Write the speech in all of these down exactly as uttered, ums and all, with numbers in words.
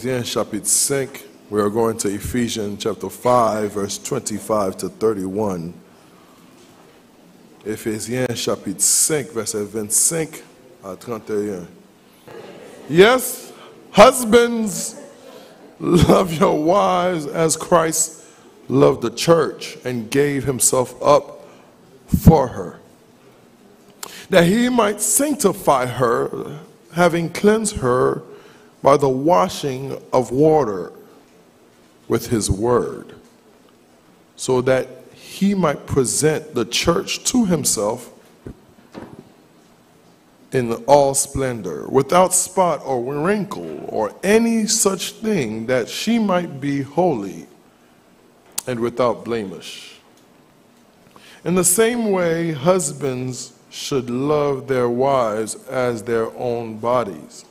Ephesians chapit senk. We are going to Ephesians chapter five, verse twenty-five to thirty-one. Efezyen chapit senk, vèsè vennsenk a trannteyen. Yes, husbands, love your wives as Christ loved the church and gave himself up for her, that he might sanctify her, having cleansed her by the washing of water with his word, so that he might present the church to himself in all splendor, without spot or wrinkle or any such thing, that she might be holy and without blemish. In the same way, husbands should love their wives as their own bodies.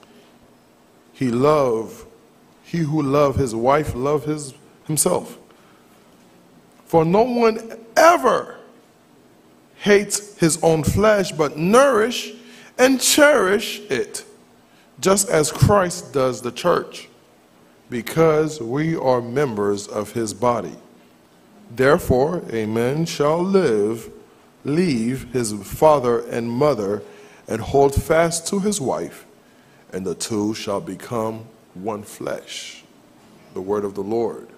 He love, he who love his wife love his, himself. For no one ever hates his own flesh, but nourish and cherish it, just as Christ does the church, because we are members of his body. Therefore, a man shall live, leave his father and mother, and hold fast to his wife, and the two shall become one flesh. The word of the Lord.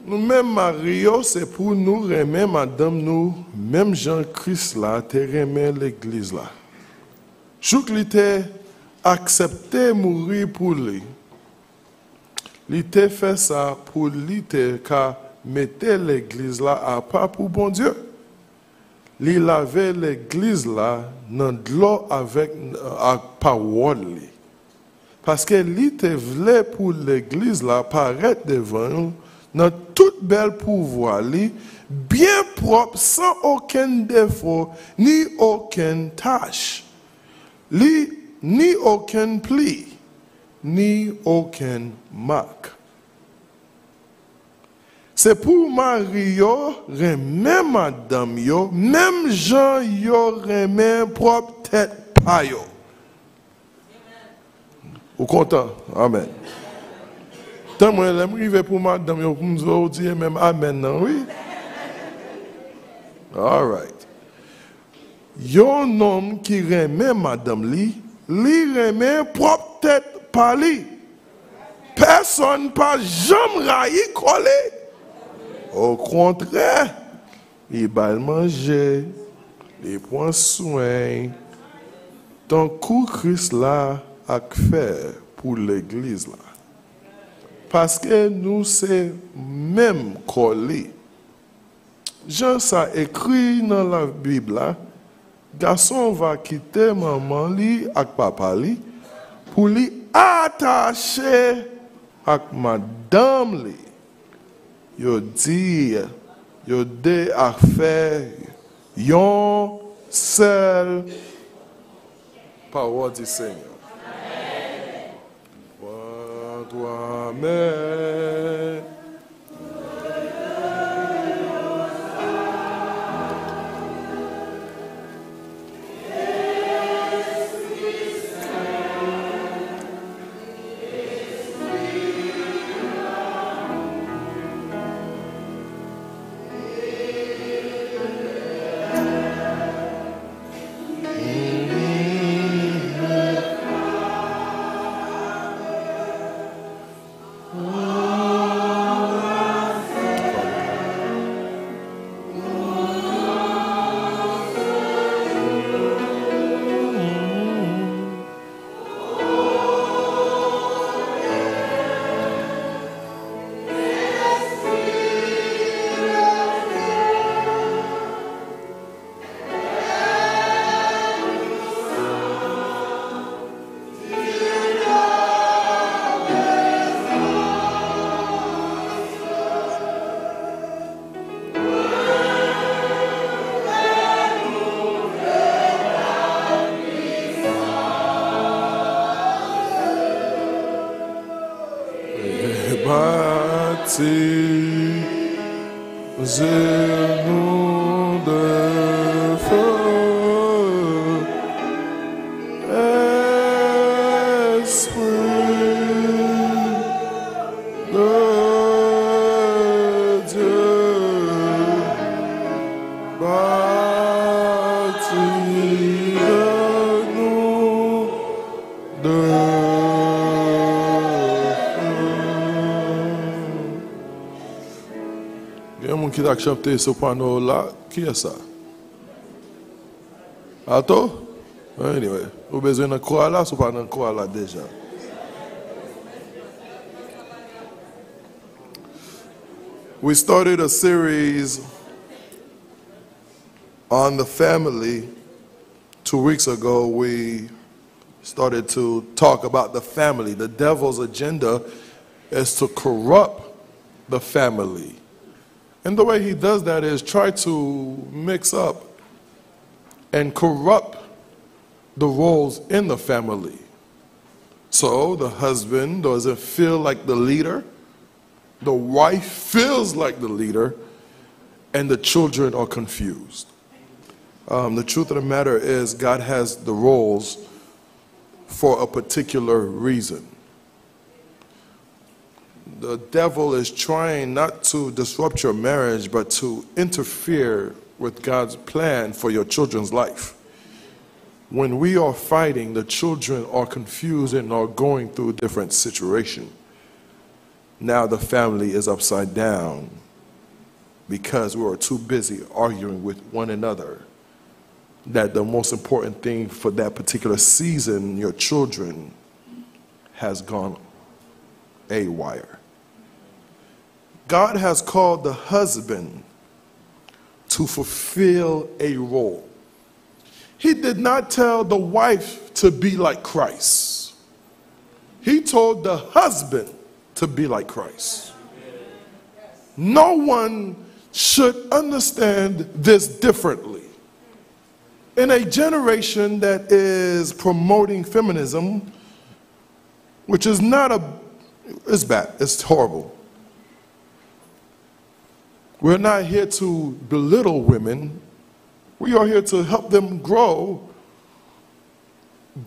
Nou menm mari yo, se pou nou renmen madanm nou, menm jan Kris la te renmen legliz la. Jouk li te aksepte mouri pou li, li te fè sa pou li te ka mete legliz la apa pou Bondye. Li lave legliz la nan dlo avèk, ak pawòl li. Paske li te vle pou legliz la parèt devan nou nan tout bèl pouvwa li, byen pwòp, san okenn defo, ni okenn tach, li, ni okenn pli, ni okenn mak. Se pou mari yo renmen madanm yo, menm jan yo renmen pwòp tèt pa yo. Ou kontan? Amèn. Tan mwen, lè m rive pou madanm yo, pou m di, ou di menm amèn nan, wi. All right. Yon nonm ki renmen madanm li, li renmen pwòp tèt pa li. Pèsonn pa janm rayi kò li. Okontrè, li ba l manje, li pran swen, tankou Kris la ak fè pou legliz la. Paske nou se menm kò li. Jan sa ekri nan Labib la, gason va kite manman li ak papa li pou li atache ak madanm li. Yo di, yo de a fè yon sèl. Parole du Seigneur. Amèn. Baptize nous de feu. Gen moun ki t ap chante soprano la. Kiyès sa? Alto? Anyway, ou bezwen nan koral la, si w pa nan koral la deja. We started a series on the family two weeks ago. We started to talk about the family. The devil's agenda is to corrupt the family. And the way he does that is try to mix up and corrupt the roles in the family. So the husband doesn't feel like the leader, the wife feels like the leader, and the children are confused. Um, the truth of the matter is, God has the roles for a particular reason. The devil is trying not to disrupt your marriage, but to interfere with God's plan for your children's life. When we are fighting, the children are confused and are going through different situation. Now the family is upside down because we are too busy arguing with one another that the most important thing for that particular season, your children, has gone haywire. God has called the husband to fulfill a role. He did not tell the wife to be like Christ. He told the husband to be like Christ. No one should understand this differently. In a generation that is promoting feminism, which is not a, it's bad, it's horrible. We're not here to belittle women. We are here to help them grow.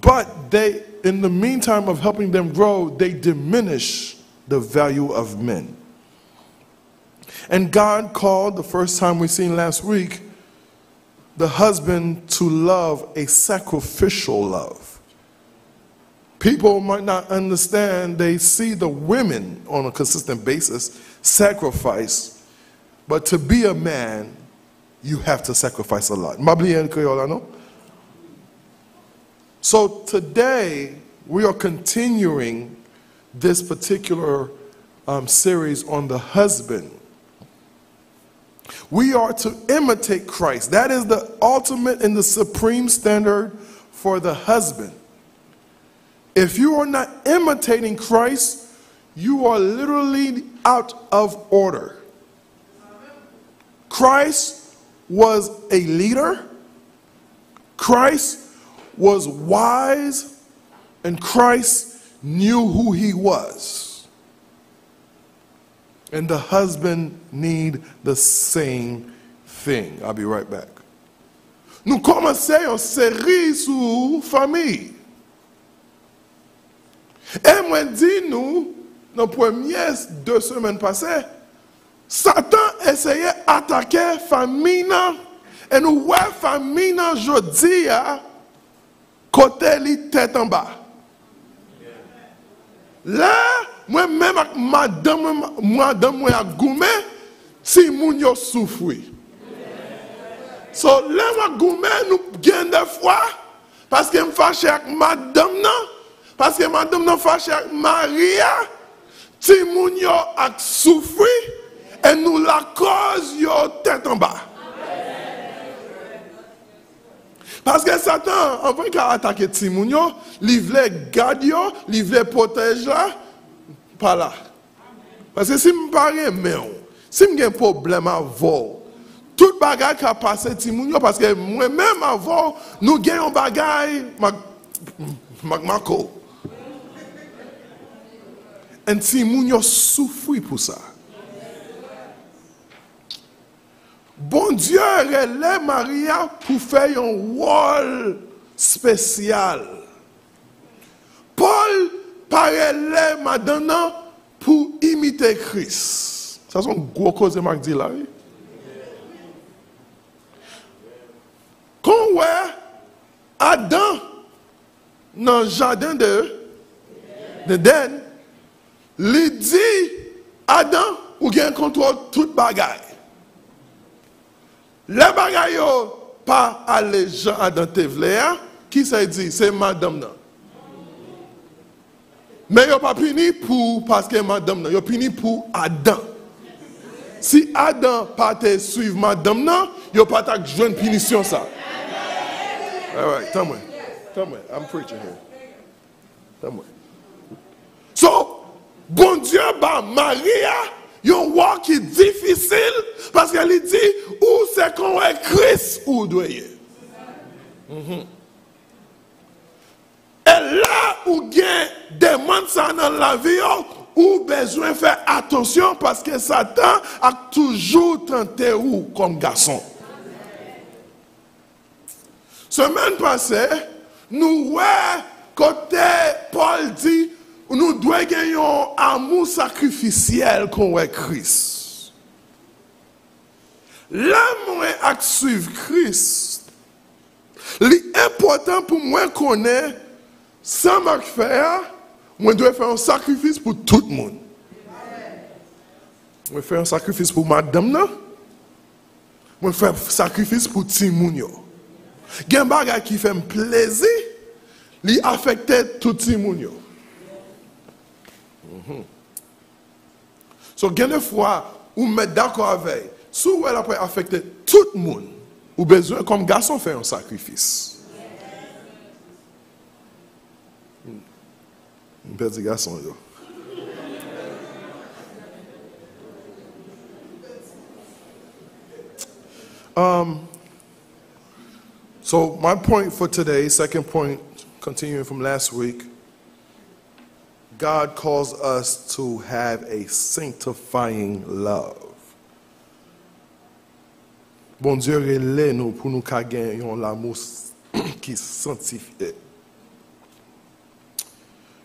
But they, in the meantime of helping them grow, they diminish the value of men. And God called, the first time we seen last week, the husband to love a sacrificial love. People might not understand, they see the women on a consistent basis sacrifice, but to be a man, you have to sacrifice a lot. M pa bliye an kreyòl la, non? So today, we are continuing this particular um, series on the husband. We are to imitate Christ. That is the ultimate and the supreme standard for the husband. If you are not imitating Christ, you are literally out of order. Christ was a leader, Christ was wise, and Christ knew who he was. And the husband need the same thing. I'll be right back. Nou kòmanse yon seri sou fanmi. E mwen di nou, nan premye de semèn pase, Satan eseye atake fanmi nan. E nou wè fanmi nan jodi a, kote li tèt anba. Lè mwen menm ak madanm, madanm mwen ap goumen, timoun yo soufri. So, lè m ap goumen, nou gen de fwa, paske m fache ak madanm nan, paske madanm nan fache ak mari a, timoun yo ap soufri, e nou lakòz yo tèt anba. Paske Satan, anvan l ka atake timoun yo, li vle gad yo, li vle pwotèj la, pa la. Paske si m pa renmen w, si m gen pwoblèm avè w, tout bagay ka pase timoun yo, paske mwen menm avè w, nou gen yon bagay, Mak-, Makmako. And timoun yo soufri pou sa. Bondye rele mari a pou fè yon wòl espesyal. Pòl pa rele madanm nan pou imite Kris. Sa se yon gwo koze m ap di la, wi. Kon w wè, Adan nan jaden de, de Edenn, li di Adan, ou gen kontwòl tout bagay. Lè bagay yo pa ale jan Adan te vle a, kisa l di? Se madanm nan. Men yo pa pini pou paske madanm nan, yo pini pou Adan. Si Adan pa te swiv madanm nan, yo pa t ap jwenn pinisyon sa. All right, tann mwen. Tann mwen. I'm preaching here. Tann mwen. So, Bondye ba mari a yon wòl ki difisil, paske li di, ou se konwè Kris ou dwe ye. Mhm. E lè ou gen demann sa nan lavi yo, ou bezwen fè atansyon paske Satan ap toujou tante ou kòm gason. Semèn pase, nou wè kote Pòl di nou dwe gen yon amou sakrifisyèl konwè Kris. Lè mwen ap swiv Kris, li enpòtan pou mwen konnen sa m ap fè a, mwen dwe fè yon sakrifis pou tout moun. Mwen fè yon sakrifis pou madanm nan, mwen fè sakrifis pou timoun yo. Gen bagay ki fè m plezi, li afekte tout timoun yo. Mhm. So, gen de fwa, ou mèt dakò avè l. Si w wè l ap afekte tout moun, ou bezwen, kòm gason, fè yon sakrifis. M pèdi gason yo. Um, so, my point for today, second point, continuing from last week, God calls us to have a sanctifying love. Bondye rele nou pou nou ka gen yon lanmou s-, ki santifye.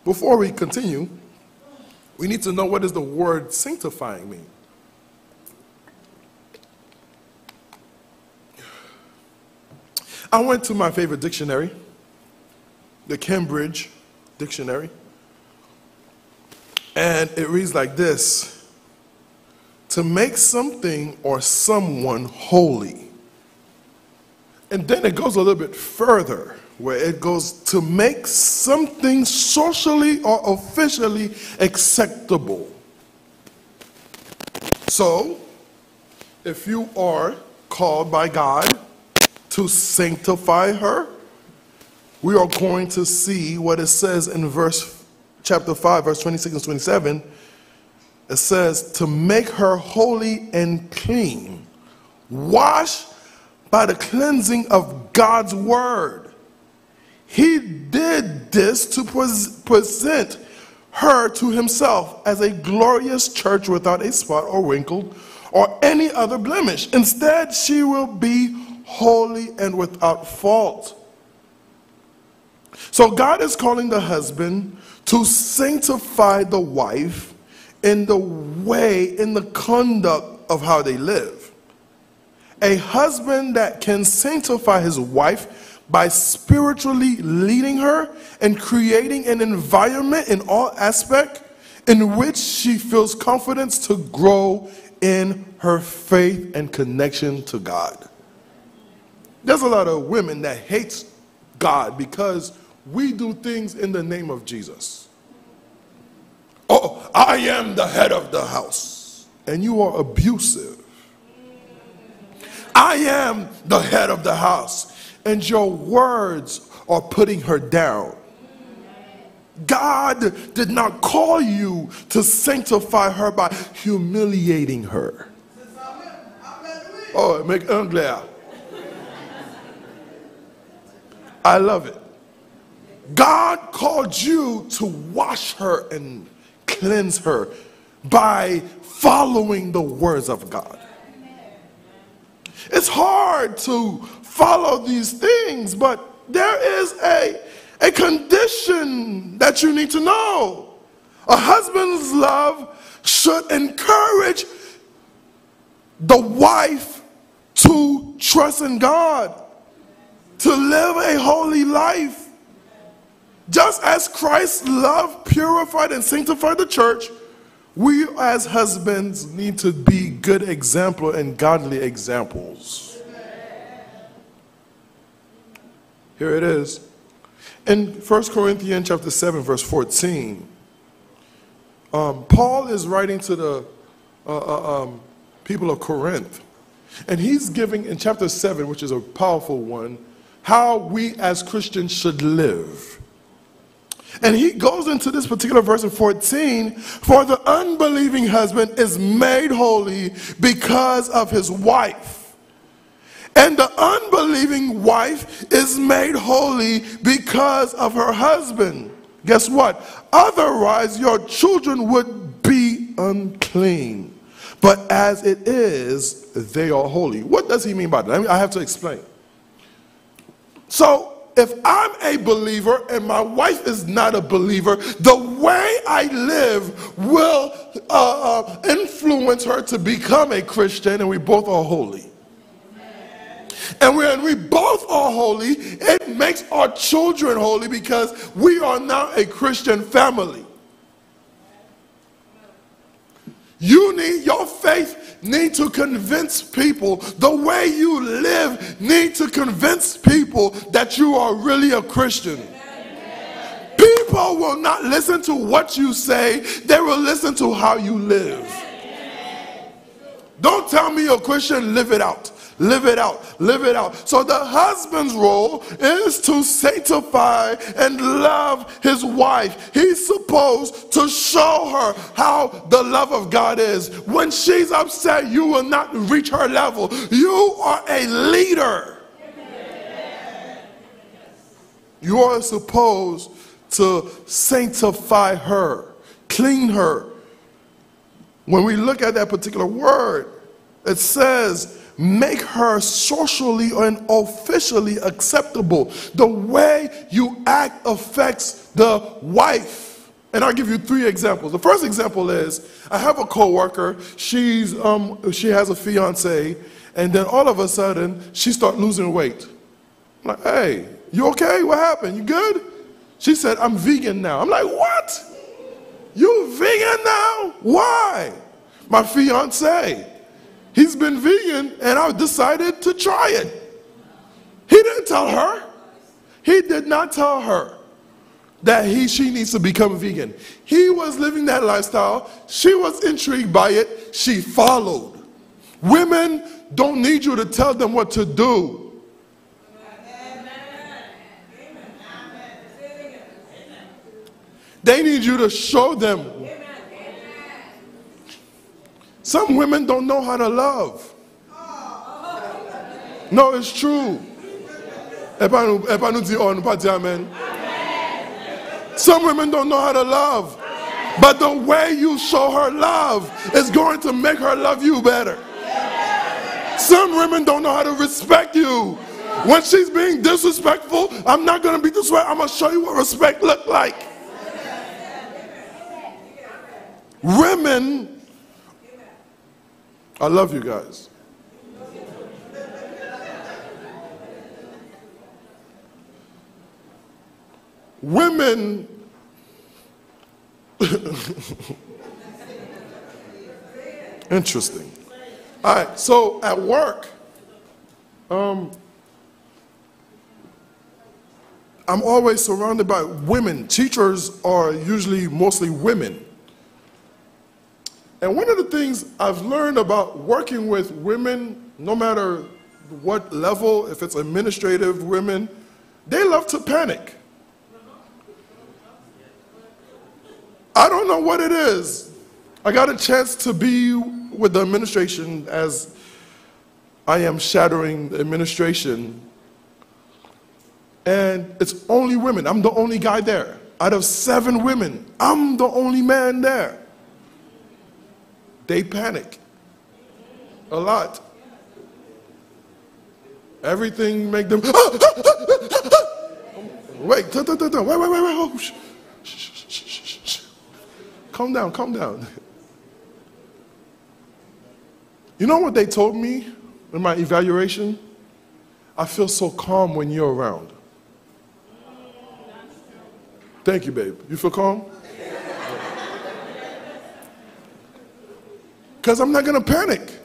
Before we continue, we need to know what does the word sanctifying mean. I went to my favorite dictionary, the Cambridge Dictionary, and it reads like this: to make something or someone holy. And then it goes a little bit further, where it goes to make something socially or officially acceptable. So, if you are called by God to sanctify her, we are going to see what it says in verse, chapter five, verse twenty-six and twenty-seven. It says, to make her holy and clean, washed by the cleansing of God's word. He did this to pres-, present her to himself as a glorious church without a spot or wrinkle or any other blemish. Instead, she will be holy and without fault. So God is calling the husband to sanctify the wife in the way, in the conduct of how they live. A husband that can sanctify his wife by spiritually leading her and creating an environment in all aspect in which she feels confidence to grow in her faith and connection to God. There's a lot of women that hates God because we do things in the name of Jesus. Oh, I am the head of the house, and you are abusive. I am the head of the house, and your words are putting her down. God did not call you to sanctify her by humiliating her. Oh, make anglais. I love it. God called you to wash her and cleanse her by following the words of God. It's hard to follow these things, but there is a, a condition that you need to know. A husband's love should encourage the wife to trust in God, to live a holy life. Just as Christ loved, purified, and sanctified the church, we as husbands need to be good example and godly examples. Here it is. In First Corinthians chapter seven, verse fourteen, um, Paul is writing to the uh, uh, um, people of Corinth. And he's giving in chapter seven, which is a powerful one, how we as Christians should live. And he goes into this particular verse in fourteen, "For the unbelieving husband is made holy because of his wife. And the unbelieving wife is made holy because of her husband." Guess what? "Otherwise, your children would be unclean. But as it is, they are holy." What does he mean by that? I mean, I have to explain. So, if I'm a believer and my wife is not a believer, the way I live will uh, uh, influence her to become a Christian, and we both are holy. And when we both are holy, it makes our children holy because we are now a Christian family. You need, your faith need to convince people. The way you live need to convince people that you are really a Christian. People will not listen to what you say, they will listen to how you live. Don't tell me you're a Christian, live it out. Live it out. Live it out. So the husband's role is to sanctify and love his wife. He's supposed to show her how the love of God is. When she's upset, you will not reach her level. You are a leader. You are supposed to sanctify her, clean her. When we look at that particular word, it says, "Make her socially and officially acceptable." The way you act affects the wife. And I'll give you three examples. The first example is, I have a coworker. She's um, she has a fiance, and then all of a sudden she start losing weight. I'm like, "Hey, you okay? What happened? You good?" She said, "I'm vegan now." I'm like, "What? You vegan now? Why?" "My fiance, he's been vegan, and I decided to try it." He didn't tell her. He did not tell her that he she needs to become vegan. He was living that lifestyle. She was intrigued by it. She followed. Women don't need you to tell them what to do. They need you to show them. Some women don't know how to love. No, it's true. E pa nou, e pa nou di, "Oh, nou pa di amen." Some women don't know how to love. But the way you show her love is going to make her love you better. Some women don't know how to respect you. When she's being disrespectful, I'm not going to be disrespectful. I'm going to show you what respect look like. Women, I love you guys. Women, interesting. All right, so at work, um, I'm always surrounded by women. Teachers are usually mostly women. And one of the things I've learned about working with women, no matter what level, if it's administrative women, they love to panic. I don't know what it is. I got a chance to be with the administration as I am shadowing the administration. And it's only women. I'm the only guy there. Out of seven women, I'm the only man there. They panic a lot. Everything make them. Wait, ta, ta, ta, ta, wait, wait, wait, wait. Oh, sh- sh- sh- sh- sh- sh- calm down, calm down. You know what they told me in my evaluation? "I feel so calm when you're around." Thank you, babe. You feel calm? Because I'm not going to panic.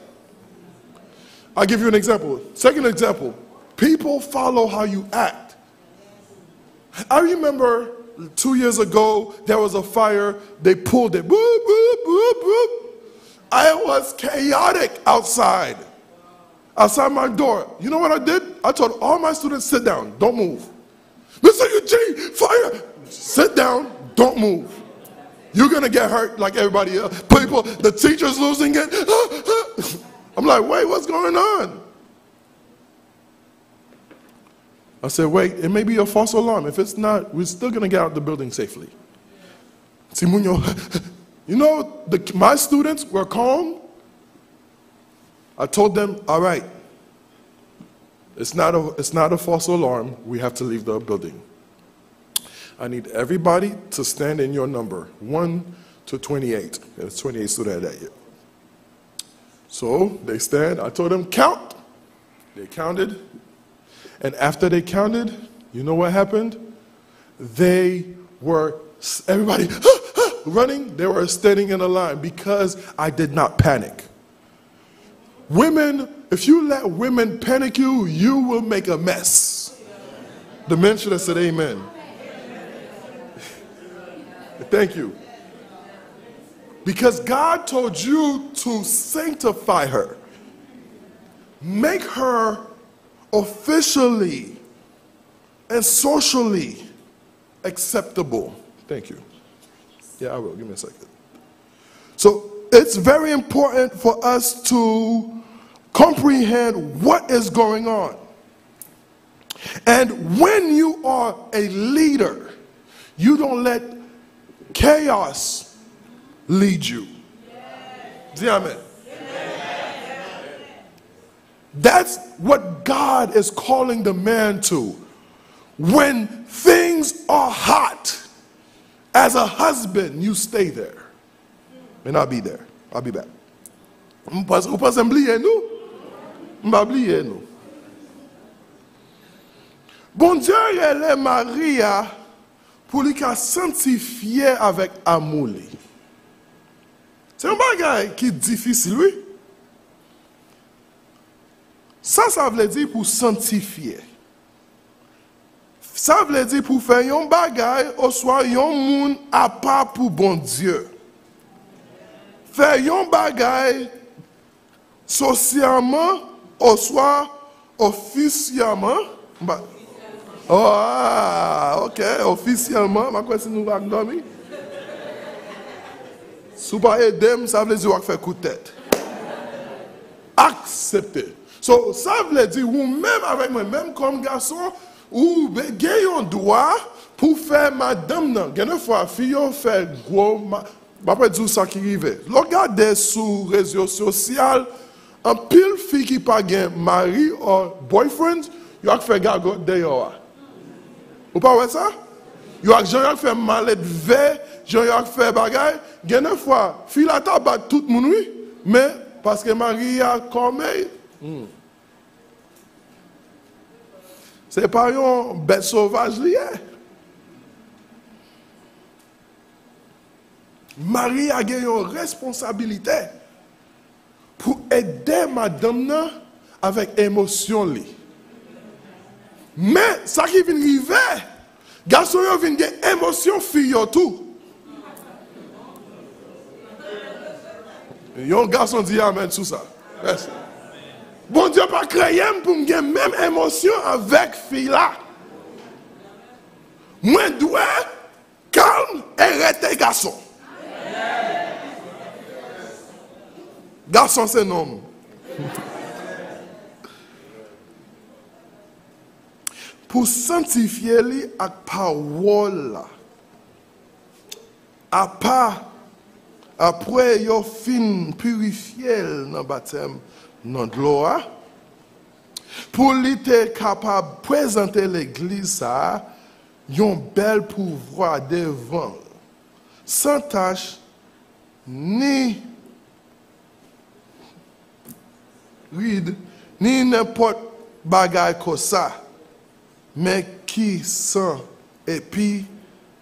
I'll give you an example. Second example, people follow how you act. I remember two years ago, there was a fire. They pulled it. Boop, boop, boop, boop. I was chaotic outside, outside my door. You know what I did? I told all my students, "Sit down. Don't move." "Mister Eugene, fire! Sit down. Don't move. You're going to get hurt like everybody else." People, the teacher's losing it. I'm like, "Wait, what's going on?" I said, "Wait, it may be a false alarm. If it's not, we're still going to get out the building safely." Timoun yo, you know, the, my students were calm. I told them, "All right, it's not a, it's not a false alarm. We have to leave the building. I need everybody to stand in your number, one to twenty-eight." There's twenty-eight students that year. So they stand. I told them, "Count." They counted. And after they counted, you know what happened? They were, everybody, running. They were standing in a line because I did not panic. Women, if you let women panic you, you will make a mess. The men should have said amen. Thank you. Because God told you to sanctify her, make her officially and socially acceptable. Thank you. Yeah, I will. Give me a second. So it's very important for us to comprehend what is going on. And when you are a leader, you don't let chaos lead you. Di amen. That's what God is calling the man to. When things are hot, as a husband, you stay there. And I'll be there. I'll be back. M panse, ou panse m bliye nou? M pa bliye nou. Bondye rele mari a pou li ka sanntifye avèk amou li. Se yon bagay ki difisil, wi. Sa sa vle di pou sanntifye? Sa vle di pou fè yon bagay oswa yon moun apa pou Bondye. Fè yon bagay sosyèlman oswa ofisyèlman. M pa, oh, ah, ok, ofisyèlman, m a kwè si nou ak dòmi. Si w pa ede m, sa vle di w ak fè kout tèt. Aksepte. So, sa vle di, ou menm avèk mwen, menm kòm gason, ou be-, gen yon dwa pou fè madanm nan. Gen de fwa, fi yo fè gwo ma-, m ap di w sa ki rive. Lè w gade sou rezo sosyal, anpil fi ki pa gen mari or boyfriend, yo ak fè gagòt deyò a. Ou pa wè sa? Yo ak jan yo ak fè malèt vè, jan yo ak fè bagay. Gen de fwa, fi la ta bat tout moun, wi. Men, paske mari a kòmèy, hmm. Se pa yon bèt sovaj li ye. Mari a gen yon responsabilite pou ede madanm nan avèk emosyon li. Men, sa ki vin rive, gason yo vin gen emosyon fi yo tou. Yon gason di amèn sou sa. Mèsi. Bondye pa kreye m pou m gen menm emosyon avèk fi la. Mwen dwe kalm e rete gason. Gason se nonm. Pou sanntifye li ak pawòl la. Apa, apre yo fin pirifye l nan batèm nan dlo a, pou li te kapab prezante legliz sa a yon bèl pouvwa devan l, san tach, ni rid, ni nenpòt bagay konsa, men ki san epi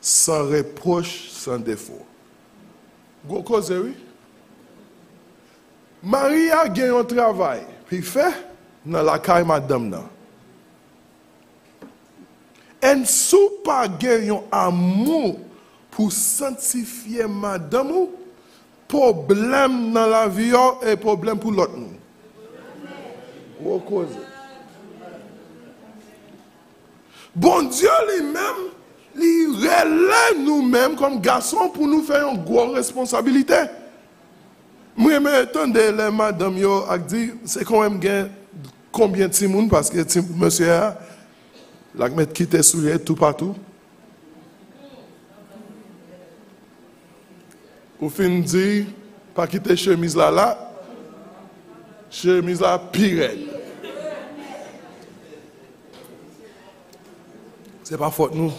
sans reproche, sans défaut. Gwo koze, wi. Mari a gen yon travay pou l fè nan lakay madanm nan. And si w pa gen yon amou pou w sanktifye madanm ou, pwoblèm nan lavi w e pwoblèm pou lòt moun. Gwo koze. Bondye li menm, li rele nou menm kòm gason pou nou fè yon gwo responsabilite. M renmen tande lè madanm yo ap di, se konbyen m gen, konbyen timoun, paske ti, mesye a, l ap met kite soulye toupatou. Ou fin di, pa kite chemiz la la, chemiz la pi rèd. Se pa fòt nou.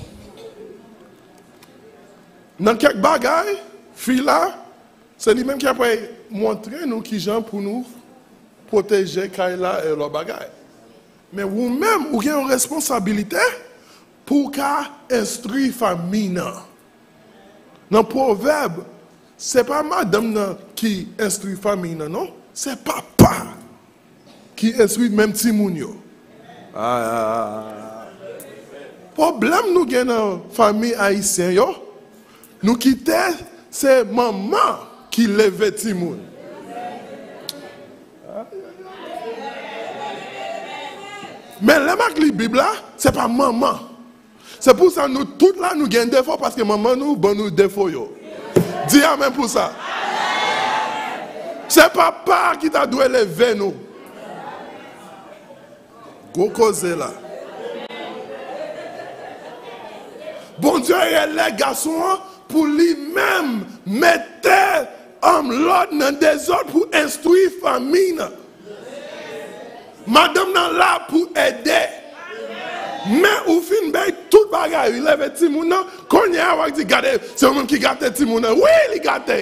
Nan kèk bagay, fi la, se li menm ki ap montre nou kijan pou nou pwoteje kay la e lòt bagay. Men ou menm, ou gen yon responsabilite pou w ka enstwi fanmi nan. Nan Pwovèb, se pa madanm nan ki enstwi fanmi nan, non. Se papa ki enstwi menm timoun yo. Ah, pwoblèm nou gen nan fanmi ayisyen yo, nou kite se manman ki leve timoun. Men lè m ap li Bib la, se pa manman. Se pou sa nou tout la nou gen defo, paske manman nou ban nou defo yo. Di amèn pou sa. Se papa ki ta dwe leve nou. Gwo koze la. Bondye rele gason an pou li menm mete, um, lòd nan dezòd pou enstwi fanmi nan. Madanm nan la pou ede. Men ou fin bay tout bagay, li leve timoun nan, kounye a w ap di, gade, se ou menm ki gate timoun nan. Wi, li gate.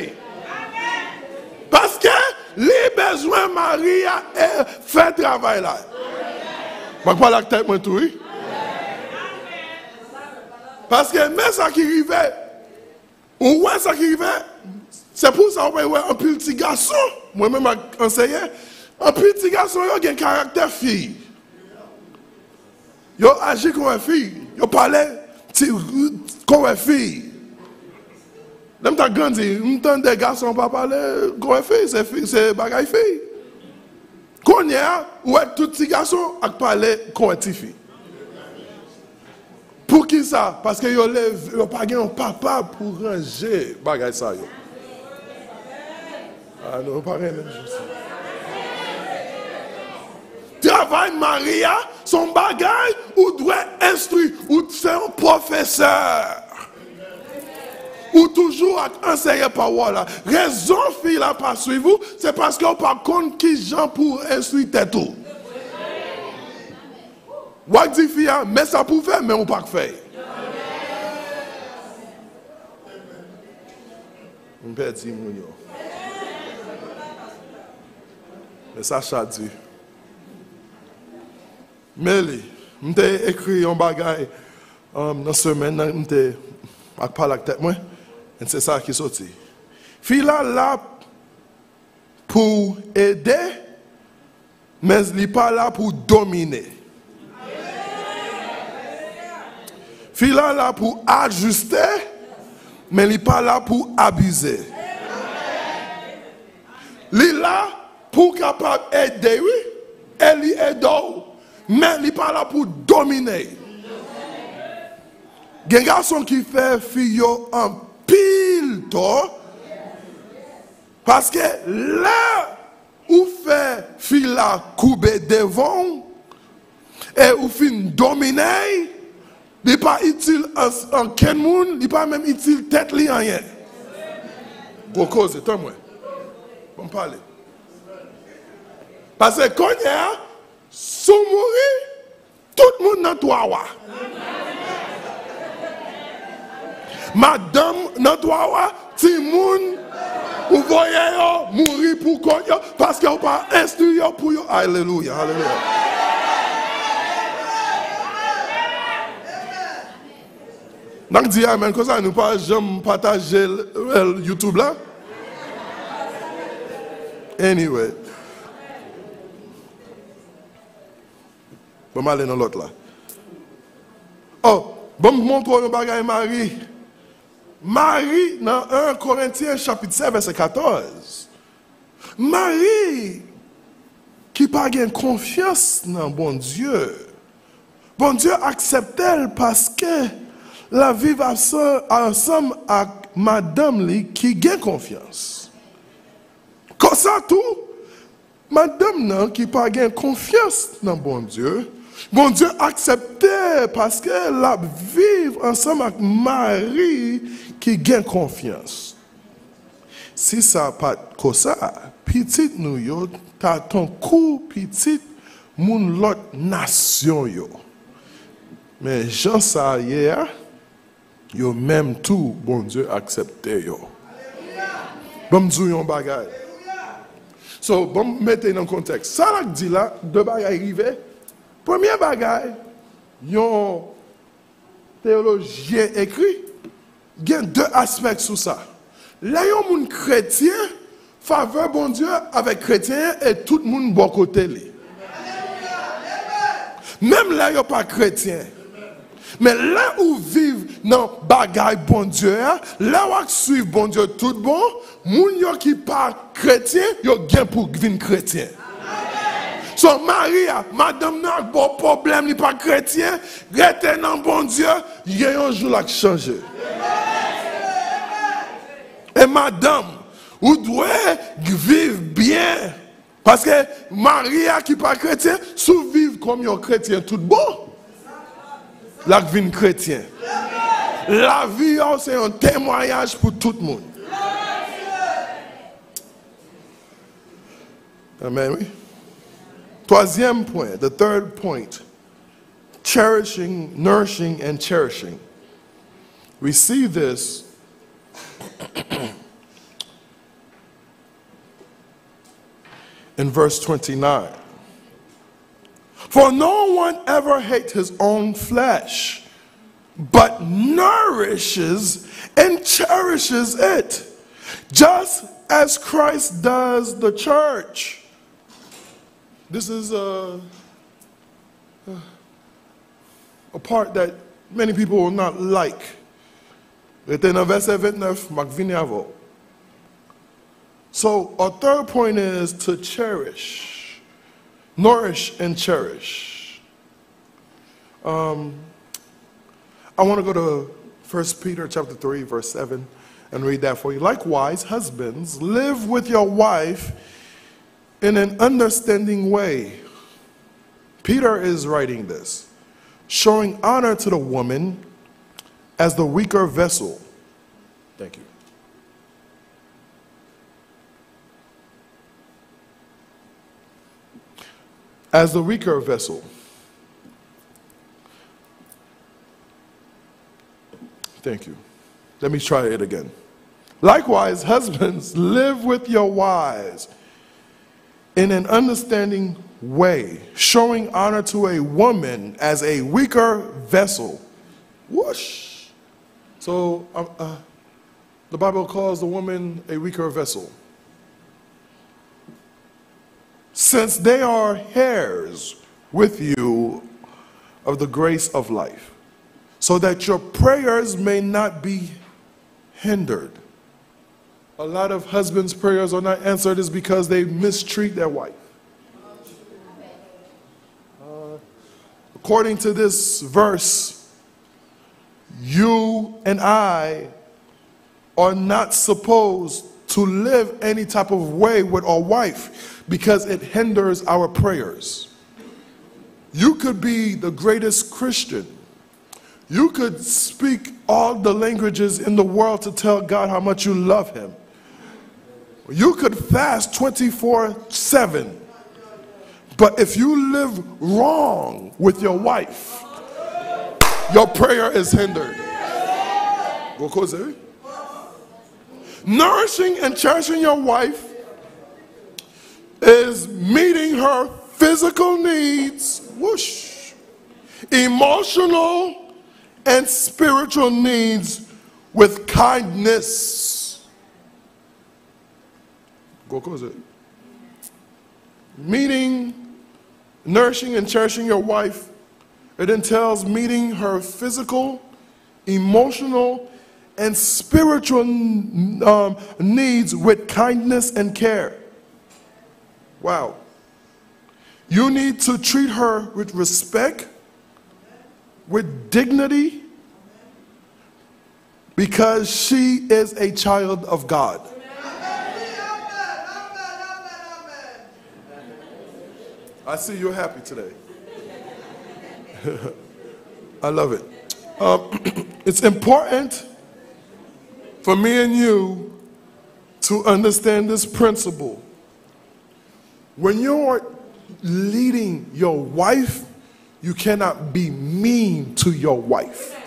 Paske li bezwen mari a e fè travay la. Mwen pale ak tèt mwen tou, wi. Paske men sa ki rive. Ou wè sa ki rive? Se pou sa ou pa wè anpil ti gason, mwen menm ak anseye, anpil ti gason yo gen karaktè fi. Yo aji kon yon fi, yo pale ti, kon yon fi. Lè m t ap grandi, m tande gason pa pale kon yon fi, se fi, se bagay fi. Kounye a, ou wè tout ti gason ap pale kon yon tifi. Poukisa? Paske yo leve, yo pa gen yon papa pou ranje bagay sa yo. Ah non, yo pa renmen Jezi. Travay mari a, se yon bagay ou dwe enstwi, ou se yon pwofesè. Ou toujou ap anseye pawòl la. Rezon fi la pa swiv ou, se paske ou pa konn kijan pou enstwi tèt ou. W ap di fi a, men sa pou w fè, men ou pa k fè. M pèdi moun yo. Men sa chat di. Men li, m te ekri yon bagay, um, nan semèn nan, m te ap pale ak tèt mwen, e se sa ki soti. Fi la la pou ede, men li pa la pou domine. Fi la la pou ajiste, men li pa la pou abize. Li la pou kapab ede, wi, e li ede w, men li pa la pou domine. Gen gason ki fè fi yo anpil tò, paske lè ou fè fi la koube devan w, e ou fin domine l, li pa itil an, ankenn moun, li pa menm itil tèt li anyen. Gwo koze, tann mwen. Ban m pale. Paske kounye a, si w mouri, tout moun nan twa w a. Madanm nan twa w a, timoun, ou voye yo mouri pou kont yo, paske ou pa enstwi yo pou yo. Alelouya, alelouya. N ap di amèn konsa, nou pa janm pataje l, l, YouTube la. Anyway. Bon, m ale nan lòt la. Oh, bon, m montre w yon bagay Mari. Mari, nan en Korentyen chapit sèt vèsè katòz. Mari ki pa gen konfyans nan Bondye, Bondye aksepte l paske l ap viv ansan-, ansanm ak madanm li ki gen konfyans. Konsa tou, madanm nan ki pa gen konfyans nan Bondye, Bondye aksepte paske l ap viv ansanm ak mari ki gen konfyans. Si sa pa t konsa, pitit nou yo ta tankou pitit moun lòt nasyon yo. Men jan sa ye a, yo menm tou, Bondye aksepte yo. Ban m di w yon bagay. So, ban m mete nan kontèks. Sa l ap di la, de bagay rive. Premye bagay, yon teyolojyen ekri, gen de aspè sou sa. Lè yon moun kretyen, favè Bondye avèk kretyen an e tout moun bò kote li. Menm lè yo pa kretyen. Men lè ou viv nan bagay Bondye a, lè w ap swiv Bondye tout bon, moun yo ki pa kretyen, yo gen pou vin kretyen. So, Mari a, madanm nan ak bon pwoblèm, li pa kretyen, rete nan Bondye, gen yon jou l ap chanje. E madanm, ou dwe viv byen. Paske mari a ki pa kretyen, si w viv kòm yon kretyen tout bon, l ap vin kretyen. Lavi a w se yon temwayaj pou tout moun. Amen, wi. Twazyèm pwen, the third point, cherishing, nourishing, and cherishing. We see this in verse twenty-nine. For no one ever hates his own flesh, but nourishes and cherishes it, just as Christ does the church. This is a, a part that many people will not like. Rete nan vèsè ventnèf, m ap vini avè w. So, our third point is to cherish, nourish and cherish. Um, I want to go to First Peter chapter three, verse seven, and read that for you. Likewise, husbands, live with your wife in an understanding way. Peter is writing this, showing honor to the woman as the weaker vessel. Thank you. As the weaker vessel. Thank you. Let me try it again. Likewise, husbands, live with your wives in an understanding way, showing honor to a woman as a weaker vessel. Whoosh. So, uh, uh, the Bible calls the woman a weaker vessel. Since they are heirs with you of the grace of life, so that your prayers may not be hindered. A lot of husbands' prayers are not answered is because they mistreat their wife. Uh, according to this verse, you and I are not supposed to live any type of way with our wife because it hinders our prayers. You could be the greatest Christian. You could speak all the languages in the world to tell God how much you love Him. You could fast twenty-four seven. But if you live wrong with your wife, your prayer is hindered. Gwo koze, wi. Nourishing and cherishing your wife is meeting her physical needs, whoosh, emotional and spiritual needs with kindness. Go cause it. Meeting, nourishing, and cherishing your wife, it entails meeting her physical, emotional, and spiritual, um, needs with kindness and care. Wow. You need to treat her with respect, with dignity, because she is a child of God. I see you're happy today. I love it. Um, it's important for me and you to understand this principle. When you're leading your wife, you cannot be mean to your wife.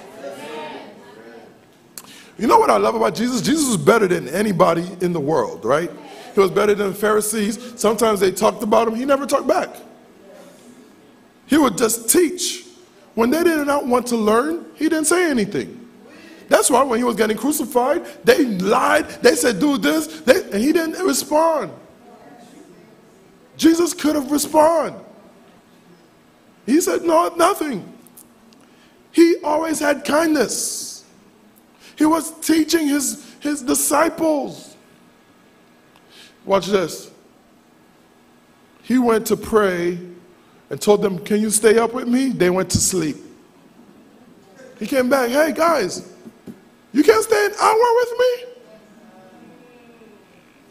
You know what I love about Jesus? Jesus was better than anybody in the world, right? He was better than the Pharisees. Sometimes they talked about him. He never talked back. He would just teach. When they did not want to learn, he didn't say anything. That's why when he was getting crucified, they lied. They said, "Do this," they, and he didn't respond. Jesus could have responded. He said, "No, nothing." He always had kindness. He was teaching his, his disciples. Watch this. He went to pray and told them, "Can you stay up with me?" They went to sleep. He came back, "Hey, guys, you can't stay an hour with me?"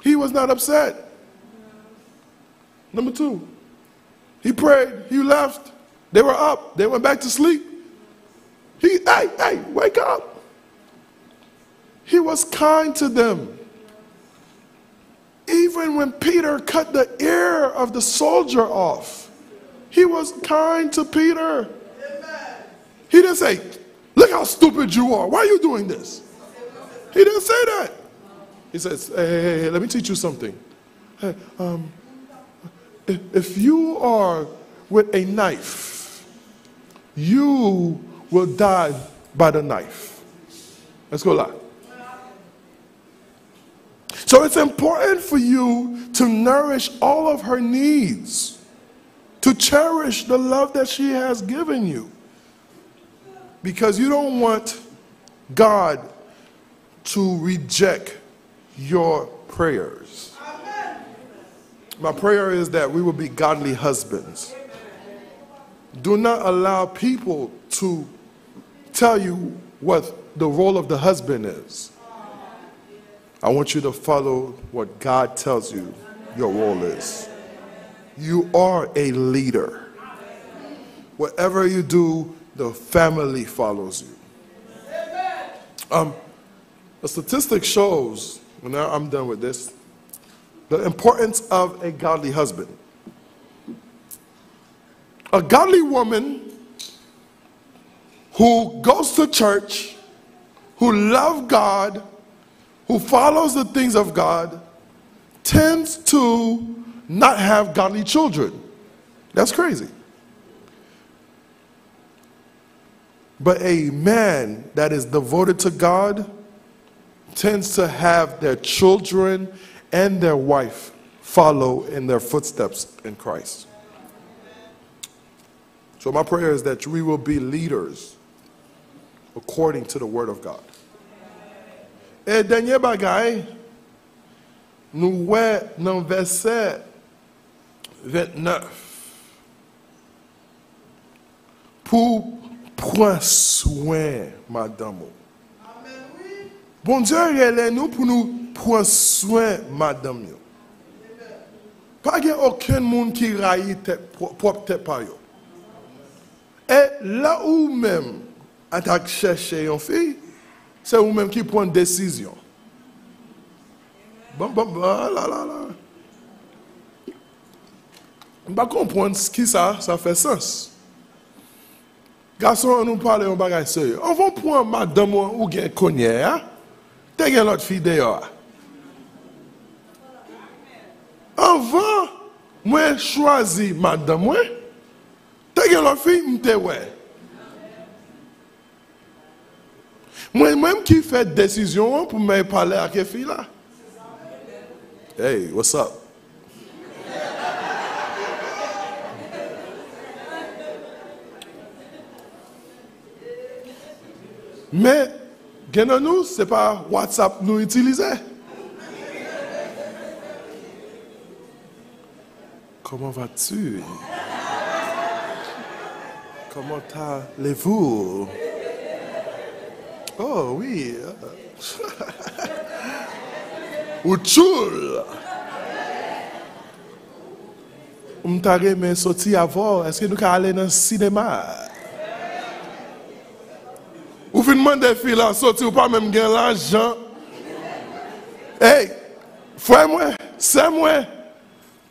He was not upset. Number two, he prayed, he left. They were up, they went back to sleep. He, "Hey, hey, wake up." He was kind to them. Even when Peter cut the ear of the soldier off, he was kind to Peter. He didn't say, "Look how stupid you are. Why are you doing this?" He didn't say that. He says, "Hey, hey, hey, hey, let me teach you something. Hey, um, if, if you are with a knife, you will die by the knife." Let's go la. So it's important for you to nourish all of her needs, to cherish the love that she has given you, because you don't want God to reject your prayers. My prayer is that we will be godly husbands. Do not allow people to tell you what the role of the husband is. I want you to follow what God tells you your role is. You are a leader. Whatever you do, the family follows you. Um, the statistic shows, and now I'm done with this, the importance of a godly husband. A godly woman who goes to church, who loves God, who follows the things of God, tends to not have godly children. That's crazy. But a man that is devoted to God tends to have their children and their wife follow in their footsteps in Christ. So my prayer is that we will be leaders according to the word of God. E dènye bagay, nou wè nan vèsè vennèf, pou pran swen madanm ou. Bondye rele nou pou nou pran swen madanm yo. Pa gen okenn moun ki rayi tèt, pwòp tèt pa yo. E lè ou menm an t ap chèche yon fi, se ou menm ki pran desizyon. Bon, bon, bon, la, la, la. M pa konprann kisa sa fè sans. Gason, ann nou pale yon bagay serye. Anvan w pran madanm ou, ou gen kounye a, te gen lòt fi deyò a. Anvan mwen chwazi madanm mwen, te gen lòt fi m te wè. Mwen menm ki fè desizyon an pou m al pale ak fi la. Hey, what's up? Men, gen nan nou, se pa WhatsApp nou itilize. Comment vas-tu? Comment allez-vous? Oh, oui. Ou tchoul. M ta renmen soti avè w. Èske nou ka ale nan sinema? Ou fin mande fi la soti, ou pa menm gen lajan. Hey, frè mwen, sè mwen,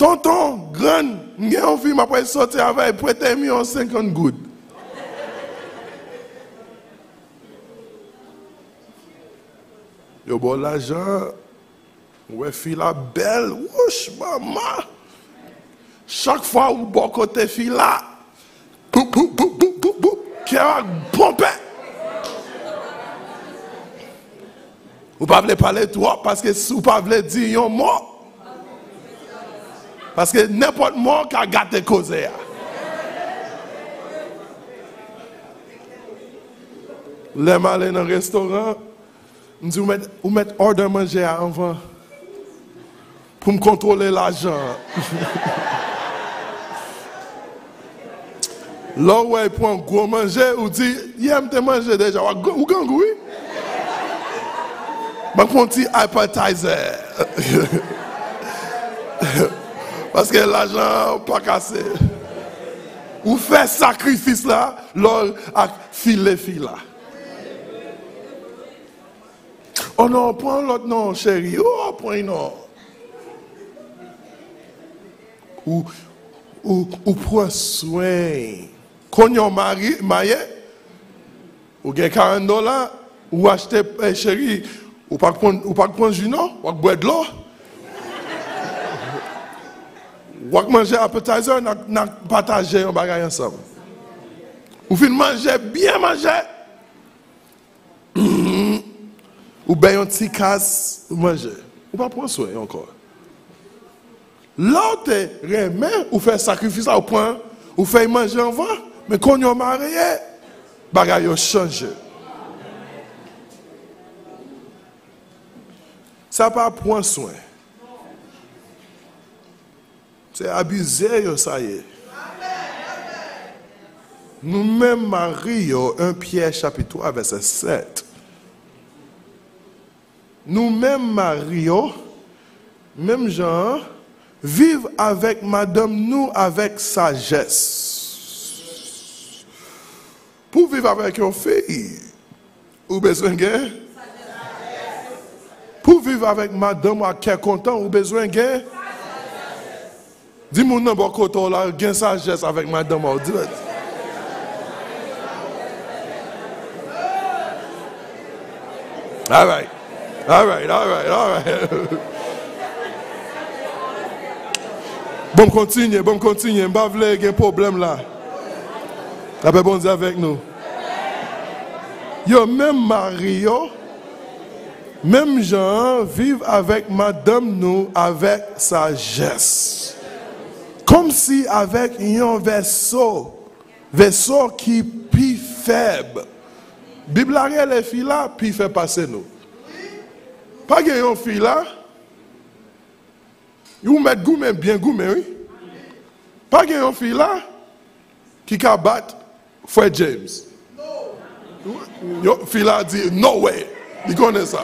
tonton, grann, m gen yon fi m ap pral soti avè l, prete m yon senkant goud. Yo ba w lajan, ou wè fi la bèl, wouch, manman. Chak fwa ou bò kote fi la, boup, boup, boup, boup, boup, boup, kè a ponpe. Ou pa vle pale twòp paske si ou pa vle di yon mo. Paske nenpòt mo ka gate koze a. Lè m ale nan restoran, m di, ou mèt, ou mèt òdè manje a anvan. Pou m kontwole lajan an. Lè w wè y pran gwo manje, ou di, yè m te manje deja, w a g-, ou grangou, wi. Ban m pran yon ti appetizer. Paske lajan an pa kase. Ou fè sakrifis la, lè w ak file fi la. Oh non, pran lòt non, cheri. Oh, pran non. Ou, ou, ou pran swen. Kounye a w mari, marye, ou gen karant dola, ou achte, eh, cheri, ou pa k pran, ou pa k pran ji non, w ap bwè dlo. W ap manje appetizer, n a, n a pataje yon bagay ansanm. Ou fin manje, byen manje. Ou bay yon ti kas, ou manje. Ou pa pran swen ankò. Lè w te renmen, ou fè sakrifis la, ou pran, ou fè manje anvan, men kounye a w marye, bagay yo chanje. Sa pa pran swen. Se abize yo sa ye. Nou menm mari yo, en Pyè chapit twa vèsè sèt. Nou menm mari yo, menm jan an, viv avèk madanm nou avèk sajès. Pou viv avèk yon fi, ou bezwen gen. Pou viv avèk madanm ou ak kè kontan, ou bezwen gen. Di moun nan bò kote w la, gen sajès avèk madanm ou. Di, all right. All right, all right, all right. Bon, m kontinye, bon, m kontinye. M pa vle gen pwoblèm la. Lapè Bondye avèk nou. Yo, menm mari yo, menm jan an, viv avèk madanm nou avèk sajès. Kòmsi avèk yon vèso, vèso ki pi fèb. Bib la rele fi la pi fèb pase nou. Pa gen yon fi la, ou mèt goumen, byen goumen, wi. Pa gen yon fi la ki ka bat frè James. Yo, fi la di, "No way." Li konnen sa.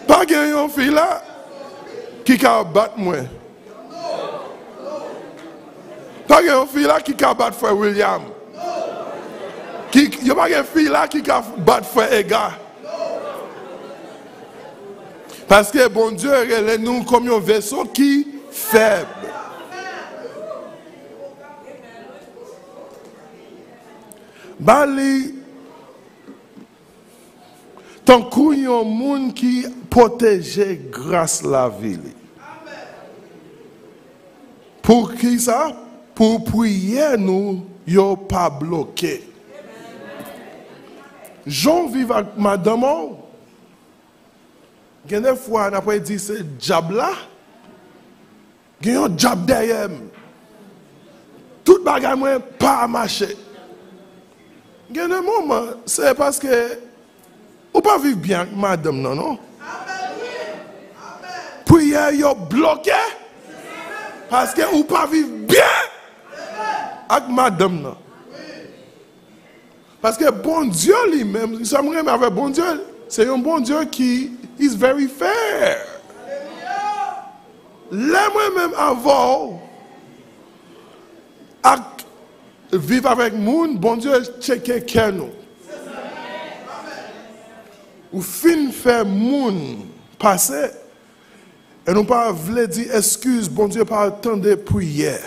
Pa gen yon fi la ki ka bat mwen. Pa gen yon fi la ki ka bat frè William. Ki, yo pa gen fi la ki ka bat frè Ega. Paske Bondye rele nou kòm yon veso ki fèb. Ba li tankou yon moun ki pwoteje gras lavi li. Poukisa? Pou priyè nou yo pa bloke. Jan w viv ak madanm ou, gen de fwa n ap di se dyab la, gen yon dyab dèyè m. Tout bagay mwen pa mache. Gen de moman, se paske ou pa viv byen ak madanm nan, non. Priyè yo bloke paske ou pa viv byen ak madanm nan. Paske Bondye li menm, sa m renmen avèk Bondye, se yon Bondye ki is very fair. Lè mwen menm avè w ak viv avèk moun, Bondye tcheke kè nou. Ou fin fè moun pase, e nou pa vle di eskiz, Bondye pa tande priyè.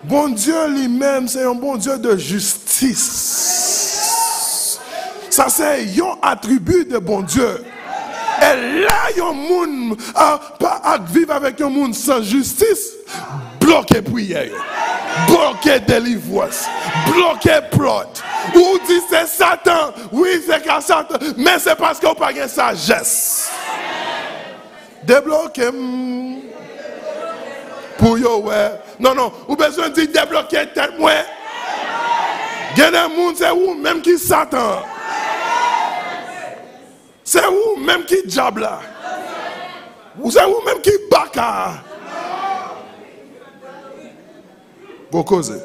Bondye li menm se yon Bondye de jistis. Sa se yon atribi de Bondye. E lè yon moun a, pa, ap viv avèk yon moun san jistis, bloke priyè yo, bloke delivrans, bloke plot. Ou di se Satan, wi, se ka Satan, men se paske ou pa gen sajès. Debloke m pou yo wè. Non, non, ou bezwen di debloke tèt mwen. Gen de moun, se ou menm ki Satan. Se ou menm ki dyab la. Ou se ou menm ki baka a. Gwo koze.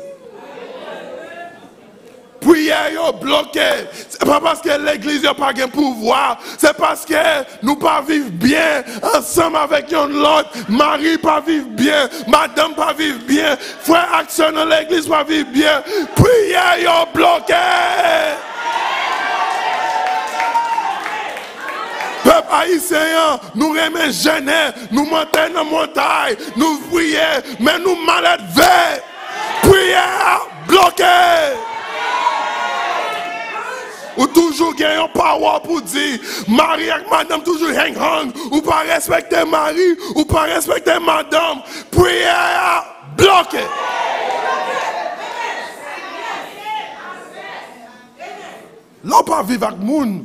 Priyè yo bloke. Se pa paske legliz yo pa gen pouvwa. Se paske nou pa viv byen ansanm avèk yonn lòt. Mari pa viv byen. Madanm pa viv byen. Frè ak sè nan legliz pa viv byen. Priyè yo bloke. Pèp ayisyen an, nou renmen jene, nou monte nan montay, nou priye, men nou maledve. Priyè a bloke. Ou toujou gen yon pawòl pou di. Mari ak madanm toujou hang hang. Ou pa respekte mari, ou pa respekte madanm. Priyè a bloke. Lè w pa viv ak moun,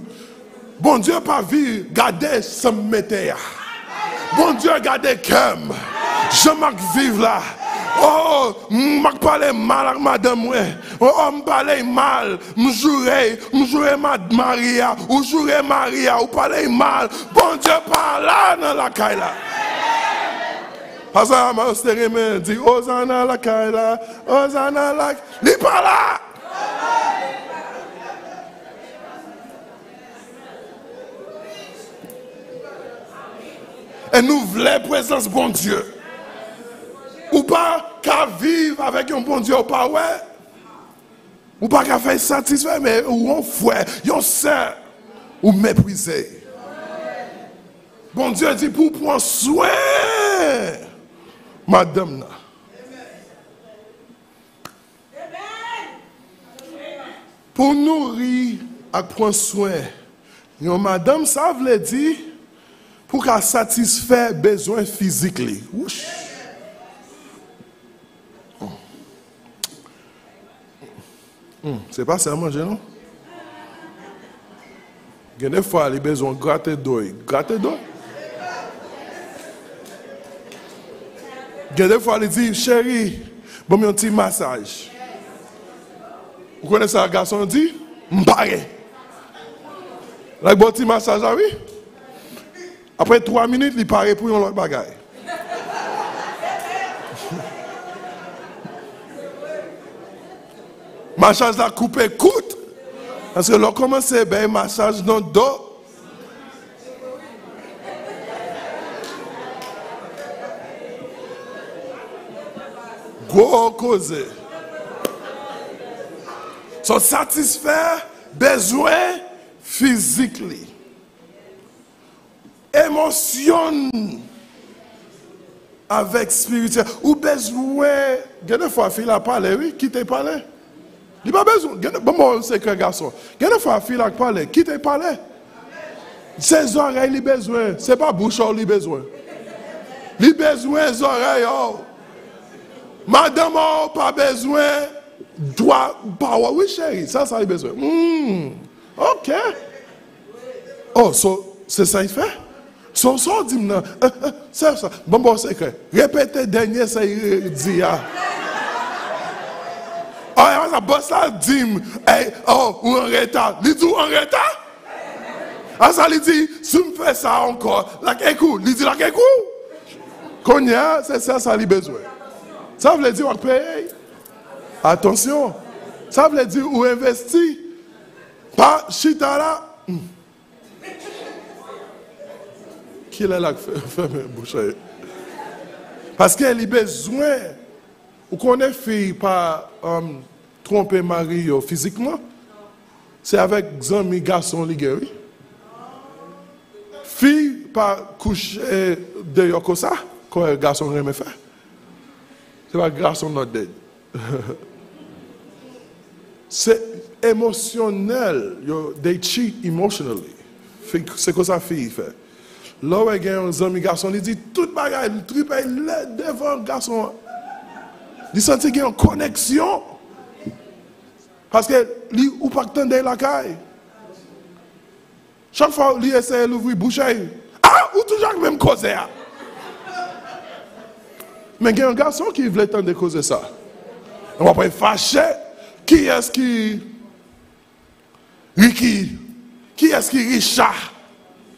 Bondye pa vi gade sa m mete a. Bondye gade kè m, jan m ap viv la. O, m ap pale mal ak madanm mwen. O, m pale mal, m joure, m joure mad-, mari a, ou joure mari a, ou pale mal. Bondye pa la nan lakay la. Pastè Amos te renmen di, Ozana lakay la, Ozana lak-, li pa la. E nou vle prezans Bondye. Ou pa ka viv avèk yon Bondye ou pa wè. Ou pa ka fè satisfè, men ou yon frè, yon sè, ou meprize. Bondye di pou w pran swen madanm nan. Pou nouri ak pran swen yon madanm, sa vle di pou ka satisfè bezwen fizik li. Wouch! Hmm, se pa sèl manje, non. Gen de fwa, li bezwen grate do l. Grate do l. Gen de fwa, li di, cheri, ban m yon ti masaj. Ou konnen sa gason di? M pare. L ap ba w ti masaj la, wi. Apre twa minit, li pare pou yon lòt bagay. Masaj la koupe kout. Paske lè w kòmanse bay masaj nan do, gwo koze. So, satisfè bezwen fizik li. Emosyon avèk espirityèl. Ou bezwen, gen de fwa fi la pale, wi, kite pale. Li pa bezwen, gen de, ban m ba w yon sekrè gason. Gen de fwa fi la k pale, kite pale. Se zòrèy li bezwen, se pa bouch ou li bezwen. Li bezwen zòrèy ou. Madanm ou pa bezwen dwa pawòl. Wi, cheri, sa, sa li bezwen. Hmm. Ok. Oh, so, se sa y fè? So, sa w di m nan? Eh, eh, se sa. Ban m ba w sekrè. Repete dènye sa y di a. Oh, e sa bòs la di m, hey, oh, ou anreta. Li di w anreta? A sa li di, si m fè sa ankò, l a kèk ou. Li di l a kèk ou. Kounye a, se sèl sa li bezwen. Sa vle di w ap peye. Atansyon. Sa vle di ou envesti. Pa chita la. Hmm. Kilè l ap fè-, fèmen bouch la? Paske li bezwen. Ou konnen fi pa, um, twonpe mari yo fizikman? Se avèk zanmi gason li gen, wi. Fi pa kouche deyò konsa, kòm gason renmen fè. Se pa gason nan dead. Se emosyonèl, yo, they cheat emotionally. Fi, se konsa fi fè. Lè w wè gen yon zanmi gason, li di tout bagay, li tripe, li lè devan gason an. Li santi gen yon koneksyon. Paske li, ou pa k tande lakay. Chak fwa li eseye louvri bouch li, ah, ou toujou ak menm koze a. Men gen yon gason ki vle tande koze sa. W ap fache. Kiyès ki Ricky? Kiyès ki Richard?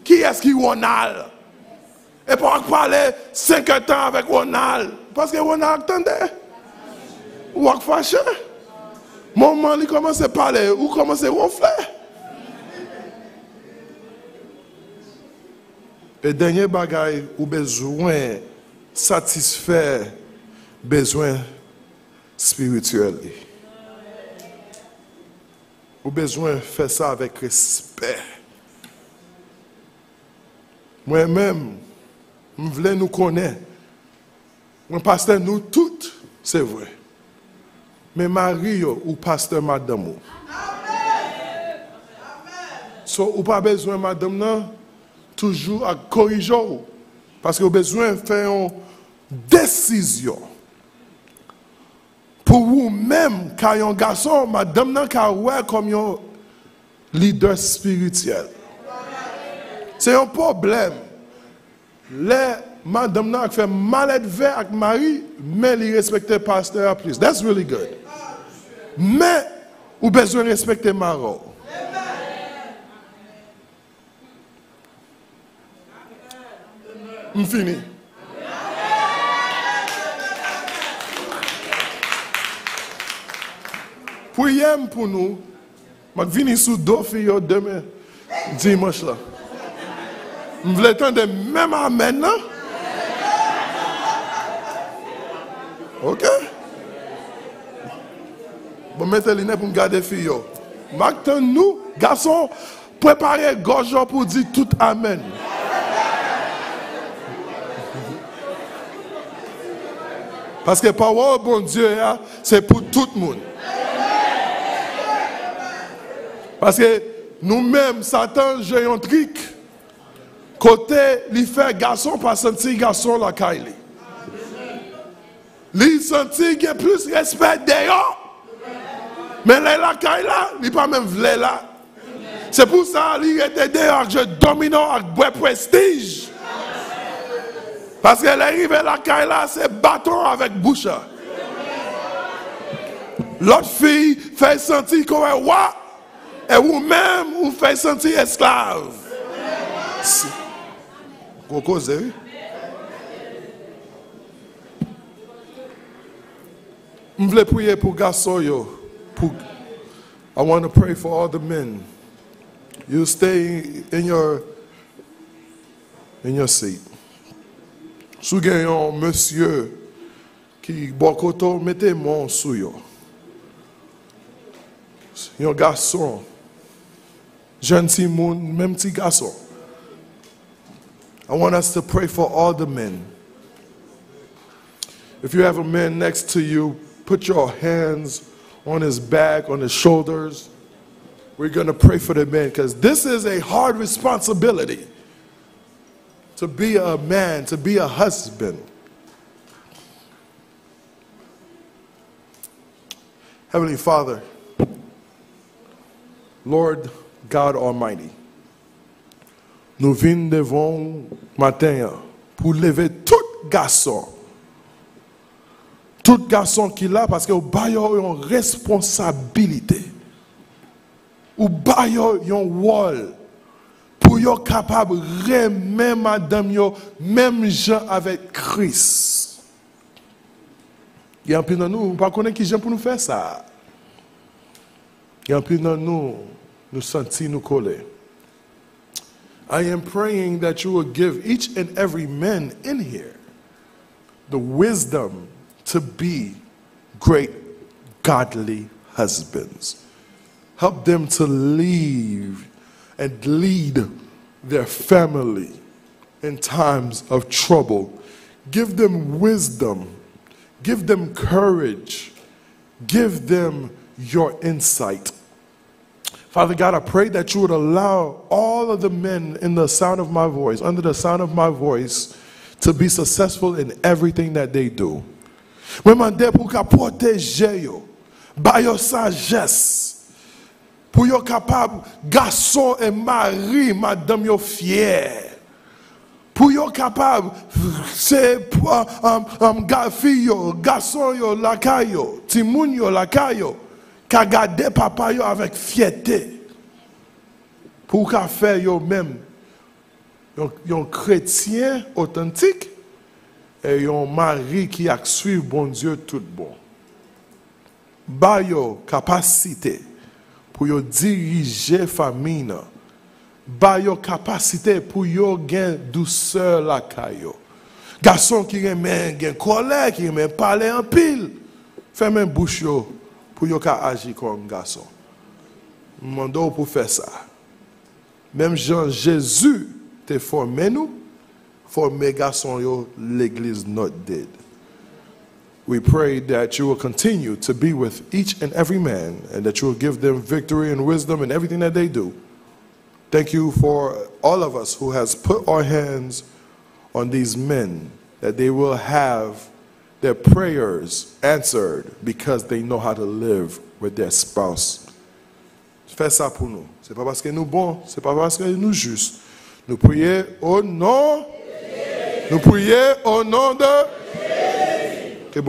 Kiyès ki Ronald? Epi w ap pale senkètan avèk Ronald, paske Ronald tande. Ou ap fache. Moman li kòmanse pale, ou kòmanse wonfle. E dènye bagay, ou bezwen satisfè bezwen espirityèl li. Ou bezwen fè sa avèk respè. Mwen menm, m vle nou konnen, mwen pastè nou tout, se vre. Men mari yo, ou pastè madanm ou. So, ou pa bezwen madanm nan toujou ap korije w. Paske ou bezwen fè yon desizyon. Pou ou menm, ka yon gason, madanm nan ka wè kòm yon lidè espirityèl. Se yon pwoblèm. Lè madanm nan ap fè malelve ak mari, men li respekte pastè a plis. That's really good. Men, ou bezwen respekte mari w. M fini. Priyè m pou nou. M ap vini sou do fi yo demen dimanch la. M vle tande menm amèn nan. Ok. Bon, mete linèt pou m gade fi yo. M ap tann nou, gason, prepare gòj ou pou di tout amèn. Paske pawòl Bondye a, se pou tout moun. Paske nou menm, Satan jwe yon trik. Kote li fè gason pa santi gason lakay li. Li santi gen plis respè deyò. Men lè lakay la, li pa menm vle la. Se pou sa li rete deyò ak jwe domino ak bwè prestij. Paske lè rive lakay la, se baton avèk bouch la. Lòt fi fè santi kòm wa, e ou menm ou fè santi esklav. Gwo koze, wi. M vle priye pou gason yo. Pou, I want to pray for all the men. You stay in your, in your seat. Si w gen yon mesye ki bò kote w, mete men w sou yo. Yon gason, jèn timoun, menm ti gason. I want us to pray for all the men. If you have a man next to you, put your hands on his back, on his shoulders. We're going to pray for the men because this is a hard responsibility to be a man, to be a husband. Heavenly Father, Lord, God Almighty, nou vin devan w maten an pou leve tout gason. Tout gason ki la, paske w ba yo yon responsabilite. Ou ba yo yon wòl pou yo kapab renmen madanm yo menm jan avèk Kris. Gen anpil nan nou, nou pa konnen ki jan pou nou fè sa. Gen anpil nan nou, nou santi nou kole. I am praying that you will give each and every man in here the wisdom to be great godly husbands. Help them to lead and lead their family in times of trouble. Give them wisdom. Give them courage. Give them your insight. Father God, I pray that you would allow all of the men in the sound of my voice, under the sound of my voice, to be successful in everything that they do. Mwen mande pou w ka pwoteje yo, ba yo sajès, pou yo kapab, gason e mari, madanm yo fyè, pou yo kapab, se, um, um, um, ga-, fi yo, gason yo lakay yo, timoun yo lakay yo, ka gade papa yo avèk fyète, pou w ka fè yo menm yon, yon kretyen otantik e yon mari ki ap swiv Bondye tout bon. Ba yo kapasite pou yo dirije fanmi nan. Ba yo kapasite pou yo gen dousè lakay yo. Gason ki renmen gen kòlè, ki renmen pale anpil, fèmen bouch yo pou yo ka aji kòm gason. M mande w pou fè sa. Menm jan Jezi te fòme nou, fòme gason yo legliz Notre Dame. We pray that you will continue to be with each and every man and that you will give them victory and wisdom in everything that they do. Thank you for all of us who has put our hands on these men, that they will have their prayers answered because they know how to live with their spouse. Fè sa pou nou. Se pa paske nou bon, se pa paske nou jis. Nou priye o non, nou priye o non de, ke Bondye